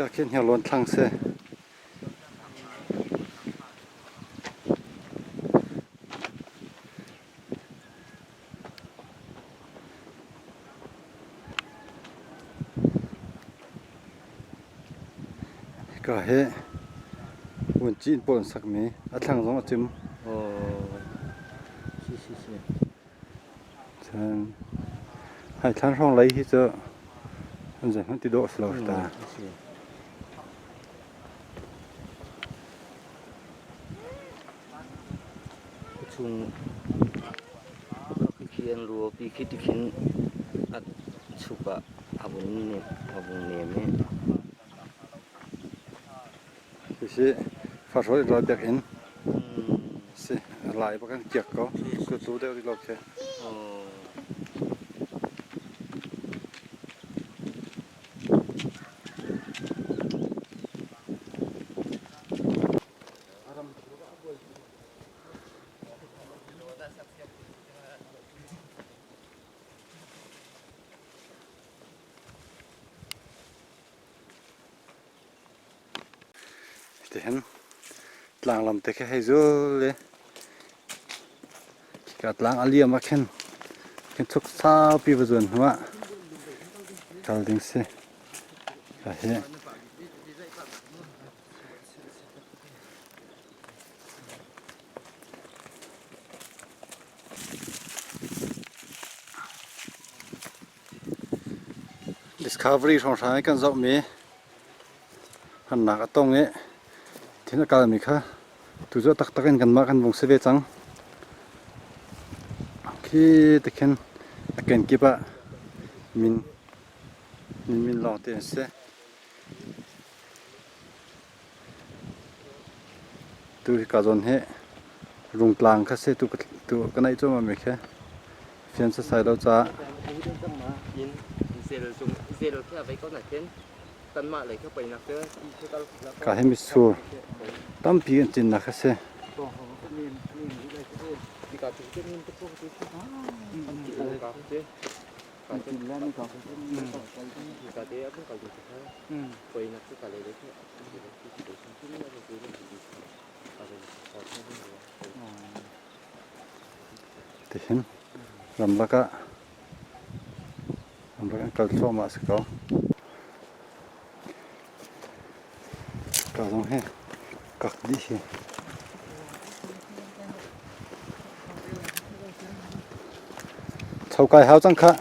Hika khin Hniarlawn thlang si. Hika hi vunci inn pawl an sakmi a thlang zong a cim. Cun hai thlan hrawng lei hi cu an zeihmanh ti dawh a si lo ta. Chung khi an ruapi khi tikhin a chuk ah a vung nem i. Hisi farrawl in rawl biakinn si lai bak an kiak ko. Kutu deuh rih lo khi. Tihin tlanglam te khi hei zul i khika tlang a liam ah khin khin chuk saupi va zuan hnu ah kal ding si. Ka hi Discovery hrawnghrang i kan zohmi harnak a tong i thil a kalmi kha tucu taktak in kanmah kan vung si ve cang. Khi tikhin a kenkip ah min min lawng te an si. Tu hika zawn hi Rungtlang kha si tu ka naih cuahmah mi khi fian sasai lo caah. Ka hi mitsur tampi an cinnak kha si. Tihin ramlak ah ramlak an kal thluahmah a si ko. Ka zong hi kak dih hi. Chokai hau cang khah.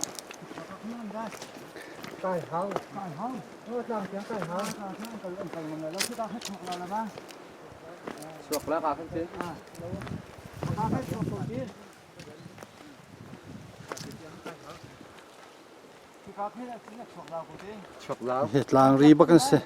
Kai hau, kai hau. Suak la ka kan si. Chuak lau. Hi tlang ri bak an si.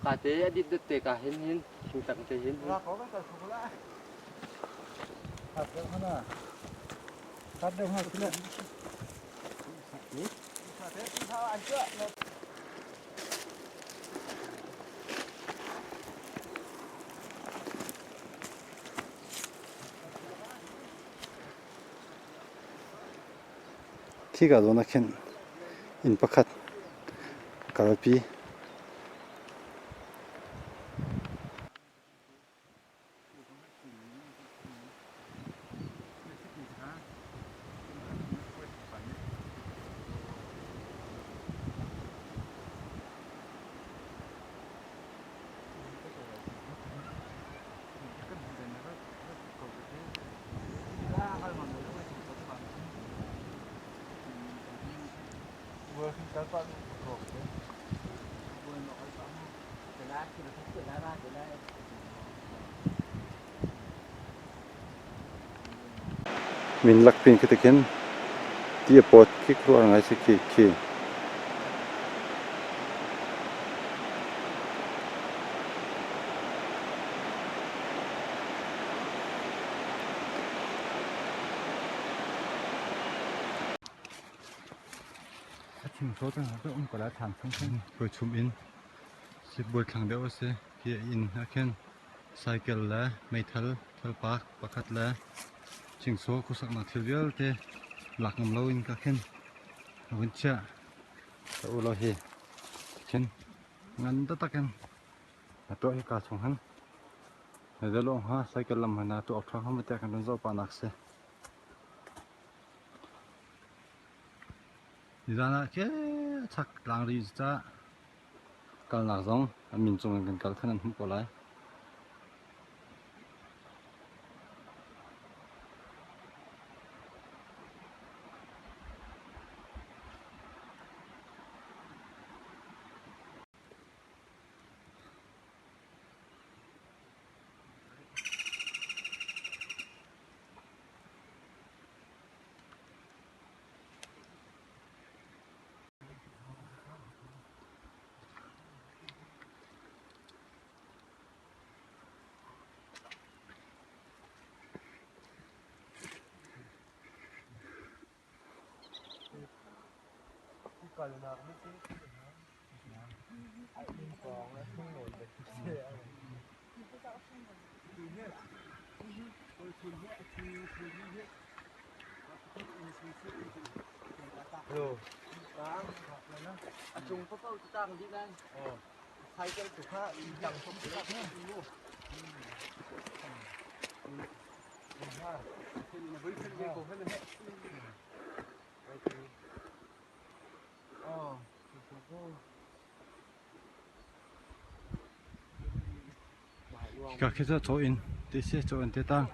Ka te a dit det te ka hin hin thingtang te hin. Khika zawn ah khin inn pakhat a kalpi. Min lakpin khi tikhin ti a pawt khi khuaruahhar ngai si khi khi. Thingsaw cang hna um ko lai thlam chung khin. Puaichum inn sibawi thlang deuh a si. Hi inn ah khin cycle le meithal thalpak pakhat le thingsaw khuasaknak thil vialte lak ngam loin ka khin a vun chiah. Ka u law hi khin ngan taktak in a tuah hi ka chung han. Zeilawng ha cycle lam hna tuah awk ṭha hnga maw tiah kan run zoh pah nak si. Nizan ah khi chak tlangri ca kalnak zong a min cung in kan kal khan an hmuh ko lai. Hika khi cu caw inn ti si caw inn te tang.